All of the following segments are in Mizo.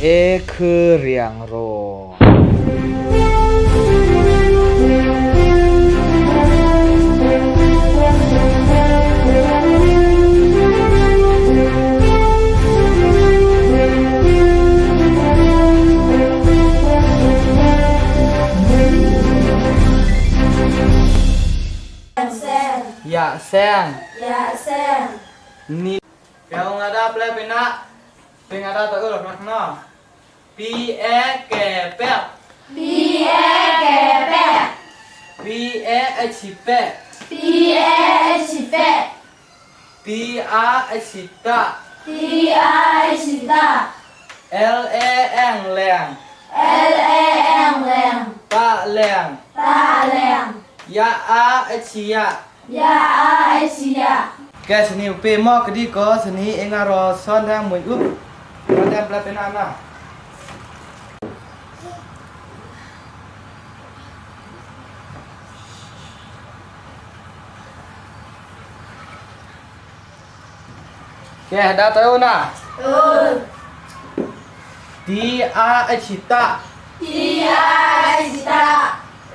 E khu riang ro. Ya seng. Ya seng. Ni. Kau ngada play pina. Pingada ta ul no. P E K P. P E K P. P E H P. P E H P. T A H T. T A H T. L A N leng. L A N leng. Ta leng. Ta leng. Ya A H ya. Ya A H ya. Ke sini pe mo kedi ko sini enga ro son thang mui up. Ro tem pla pena na. Ke da tayo na. Ừ. T A H ta. T A H ta.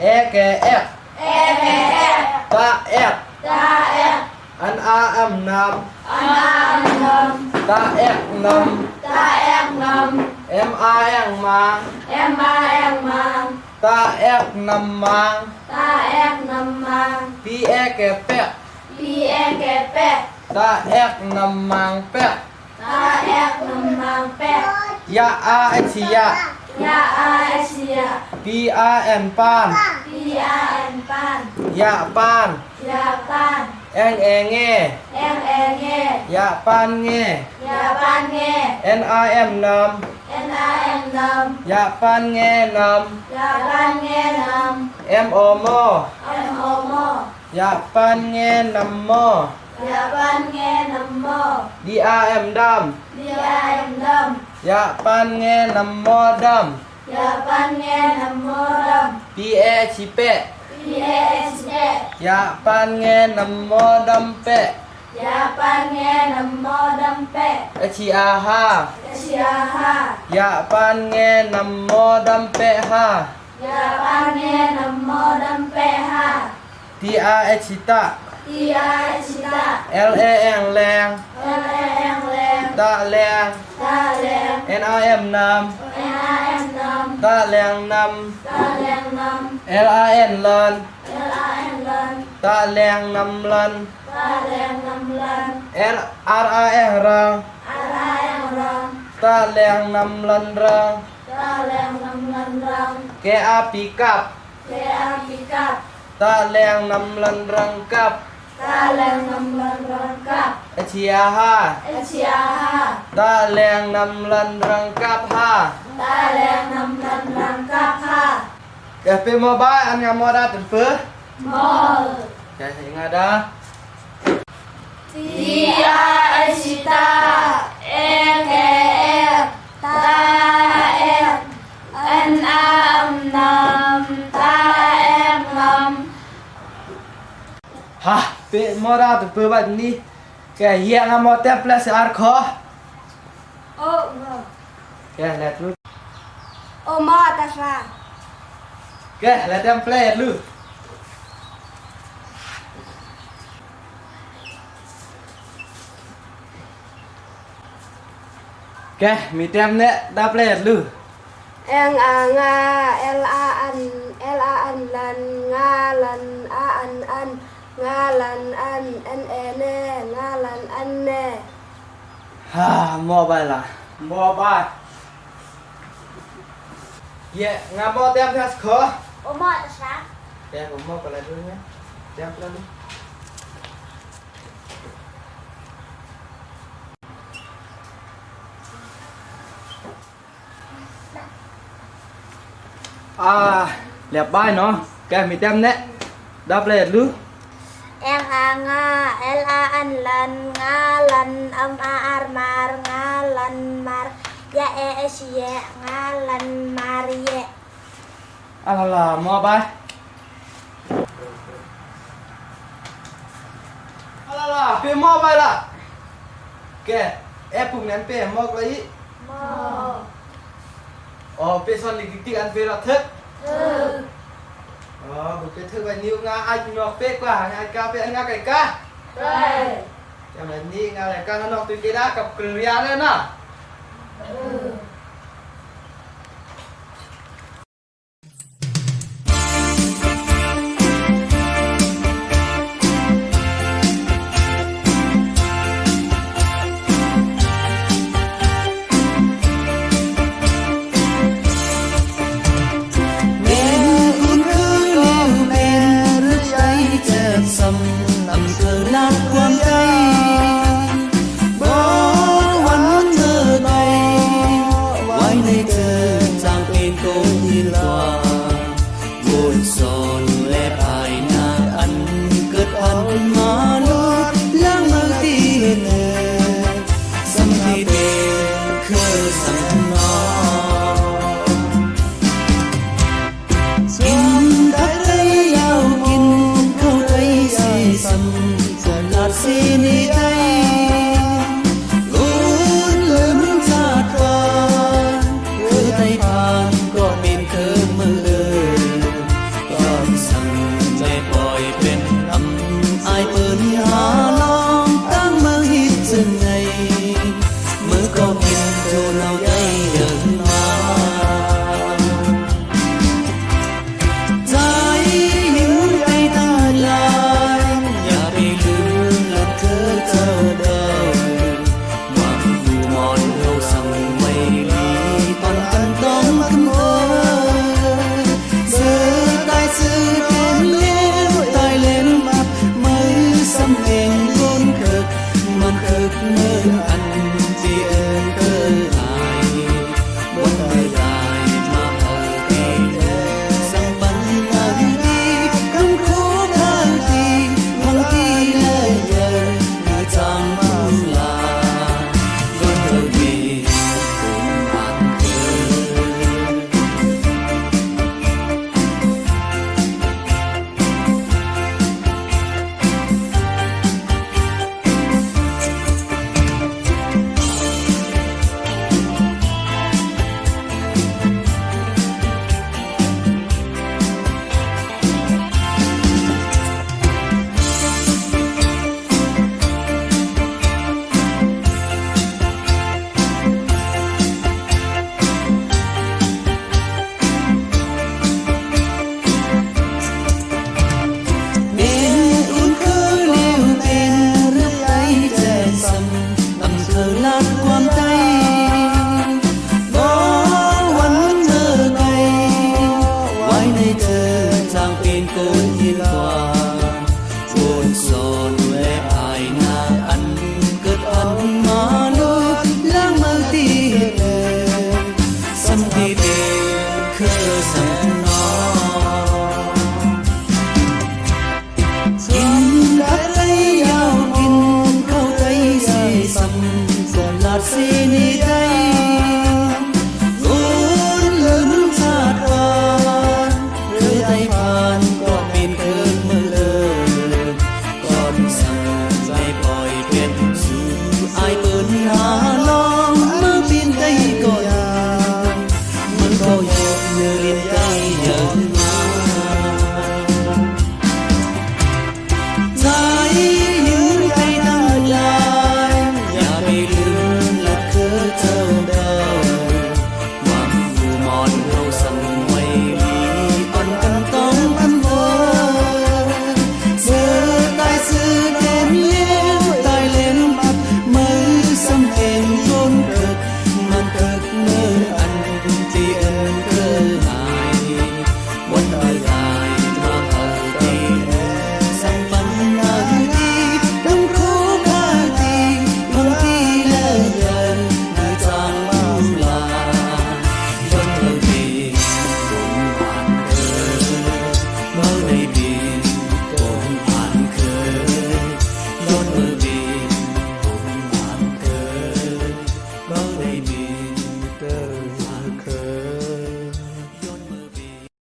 E K F. E K F. Ta F. Ta F. N A M nam. N A M nam. Ta F nam. Ta F nam. M A N mang. M A N mang. Ta F nam mang. Ta F nam mang. P E K P. P E K P. Ta F nam mang P. Ta F nam mang P. Ya A H ya. Ya A H ya. P A N pan. P A N pan. Ya pan. Ya pan. N E nge. N E nge. Ya pan nge. Ya pan nge. N A M nam. N A M nam. Ya pan nge nam. Ya pan nge nam. M O mo. M O mo. Ya pan nge nam mo. Ya pan nge nam mo. D A M dam. D A M dam. Ya pan nge nam mo dam. Ya pan nge nam mo dam. P E H P. P E H P. Ya pan nge nam mo dam pe. Ya pan nge nam mo dam pe. H A ha. H A ha. Ya pan nge nam mo dam pe ha. Ya pan nge nam mo dam pe ha. T A H ta. T A H ta. L A N leng. L A N leng. Ta leng. Ta leng. N A M nam. N A M nam. Ta leng nam. Ta leng nam. L A N lan. L A N lan. Ta leng nam lan. Ta leng nam lan. R R A N rang. R A N rang. Ta leng nam lan rang. Ta leng nam lan rang. K A P kap. K A P kap. Ta leng nam lan rang kap. Ta leng nam lan rang kap. H A ha. H A ha. Ta leng nam lan rang kap ha. Ta leng nam lan rang kap ha. Ke pe mo ba an nga mo da ten pe. Mo. Ke nga da. T A H ta E K F ta F N A M nam ta M nam. Ha pe mo da ten pe ba ni. Ke hia nga mo te plus ar kho. O ngo. Ke let lu. O mo ta sa. Ke let em play lu. Ke mi tem ne da play lu. N A nga L A N L A N lan nga lan A N N nga lan N N E N nga lan N ne. Ha mo ba la. Mo ba. Ye nga mo tem thas kho. O mo ta sa. Ke ko mo ko la lu nhé. Tem play lu. À, đẹp bài nó, cái mi tem nè. Đáp lại lu. N A nga L A N lan nga lan M A R mar nga lan mar ya E S ye nga lan mar ye. À là là mo bài. À là là, pe mo bài la. Ke, e pung nen pe mo ko yi. Mo. Aw pe son lik tik an pe ra thek. Aw bu pe thek vai niu nga ai nok pe kwa nga ka pe nga kai ka. Yang là ni nga lại ka nok tu ke da kap kriya le na. เป็นคุณคือเลี้ยวเป็นหรือใจเจ็บซ้ำอำเภอลาดความใจบอกวันเธอไปไว้ในเธอจางเป็นโกยินกว่าบนสอนและภายหน้าอันเกิดอันมาลุดล้างมือตีเธอสัมที่เดคือสัมนอ กินทักใจยาวกินเข้าใจสีสันสลัดสีนี้ใจลุ้นลืมชาติวานคือไตผ่านก็เป็นเธอมือก่อนสั่งใจปล่อยเป็นอำอายเปิ้นหาลองตั้งมือฮิตจึงไงมือก็กินโจเอาใจเดินมา ใจยิ้มไปตั้งหลายอย่าไปลืมและเธอเจอเดิมหวังอยู่มอนเราสั่งไม่ลีตอนกันต้องคำเออซื้อตายซื้อเกมเลี้ยวตายเล่นมามือสำเองก้นคึกมันคึกเมืออันที่เอินเกินหายบนไม่ได้มาเปิดเอง สังปันมาดีคำคู่ข้างตีพังตีเลยเยินคือจางมาลาก็เธอมีผมหักเธอ เป็นอุ่นคือเลี้ยวเป็นหรือใจเจ็บซ้ำอำเภอลาดความใจบอกวันเธอไกลไว้ในเธอจางเป็นโกนยินกว่าบนสอนและภายหน้าอันเกิดอันมาลุดล้างมือตีเธอสัมที่เดคือสัมนอ กินทักใจยาวกินเข้าใจสีสันสลัดสีนี้ใจ